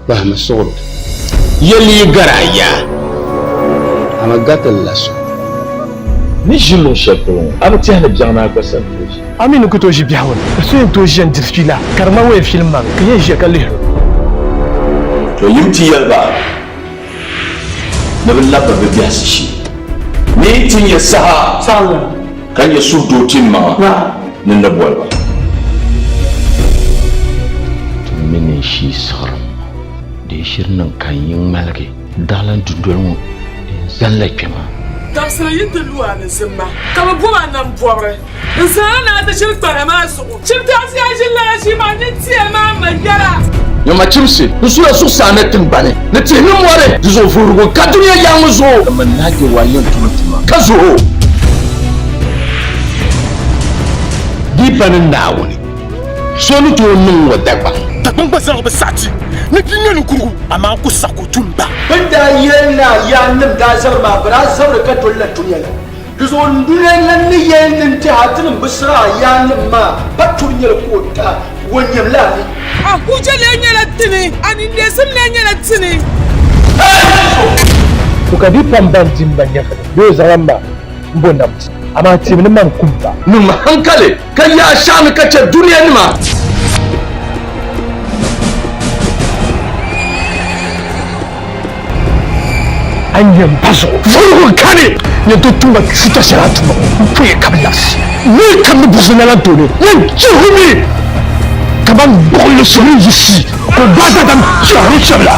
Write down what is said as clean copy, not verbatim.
Kpahimi suɣuro. Yɛli yi gari a yaa, a mi gariti la so. Ni ʒi luɣ shɛli polo ŋɔ, a bi tɛhi ni biɛɣu naa gba sani tooi ʒi? A mi ni ku tooi ʒi biɛhigu ni, ka so yɛn tooi ʒiya n-diri fiila, ka di ŋmani o yɛn filim ma mi, ka yɛn ʒiya ka lihir o. To yim ti yɛli ba ni bɛ labiri bɛ biɛhisi shee. Ni yi ti nya saha ka nya suhudoo ti maŋa ni n ni boli ba. Ti mi ni n shii siɣirim di yi shiri niŋ ka n yi ŋmaligi daɣilan dundoli ŋɔ di yɛn zanila kpe maa. Dabisili yi ti lu a ni zimma, ka bɛ bɔb a nam bɔbiri n-zaŋ a na a ti ʒini kpana maa zuɣu. Chibitaasi a ʒini lala ʒii maa ni tia maa ma yɛla. Nyama chimsi, n sula zuɣusaa ni tiŋgbani ni tihi ni mɔri, di zuɣu vuhirigu ka dunia yaŋ zuɣu. Dama Naa Jɛhɔa yɛn tum tuma ka zuhi o. Di pa ni Naawuni so ni tooi niŋ ŋɔ Dagbaŋ. Dagbaŋ gba zaŋ bi saɣi ti ni bia ŋme ninkurigu, amaa n ku saɣi ka o tum ba. Bɛ ni daa yɛli ni a yaannim daa zabiri maa, bɛ daa zabiri ka dolila dunia la. Di zuɣu n dunia lan ni yɛli ni n tɛha a tinim bi sira a yaannim maa pa turi nyɛli ka o ta o nyam la a ni. A hujja lee nyɛla dini? A ninneesim lee nyɛla dini? To ka di pam ban di m ba nyɛvili bee o zaŋla m ba m-bo nam ti, amaa teemi ni man kum ba. Niŋmi hankali ka yaa shɛɣu ni ka chɛ dunianima. A nyɛ m ba zuɣu vuhirigu kani yɛn tooi tum ba chuuta shɛli a tuma ŋɔ m-puya ka bɛ labisi noli kam ni buɣisi lala tooni yɛn chihimi kaman gbuɣinli so ni yiɣisi ka o gbaai daadam chɛhiri shɛm la.